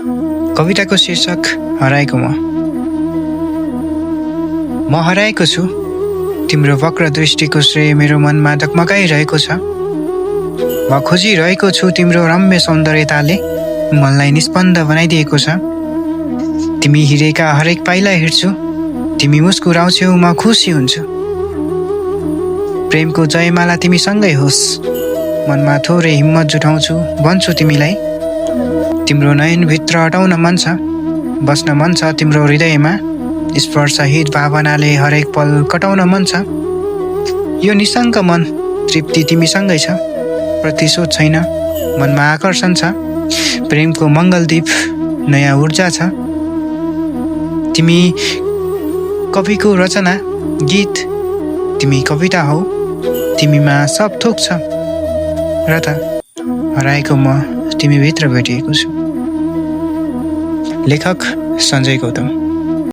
कविताको शीर्षक हराएको म हराएको छु। तिम्रो वक्र दृष्टिको श्रेय मेरो मनमा डगमगाइरहेको छ। म खोजिरहेको छु तिम्रो रम्य सौन्दर्यताले मनलाई निस्पन्द बनाइदिएको छ। तिमी हिँडेका हरेक पाइला हिँड्छु, तिमी मुस्कुराउँछौ म खुसी हुन्छु। प्रेमको जयमाला तिमीसँगै होस्, मनमा थोरै हिम्मत जुटाउँछु भन्छु तिमीलाई। तिम्रो नयनभित्र अटाउन मन छ, बस्न मन छ तिम्रो हृदयमा। स्पर्शहित भावनाले हरेक पल कटाउन मन छ। यो निशङ्क मन तृप्ति तिमीसँगै छ, प्रतिशोध छैन, मनमा आकर्षण छ। प्रेमको मङ्गलदीप नयाँ ऊर्जा छ। तिमी कविको रचना गीत, तिमी कविता हौ, तिमीमा सब थोक छ। र त हराएको म तिमीभित्र भेटिएको छु। लेखक सञ्जय गौतम।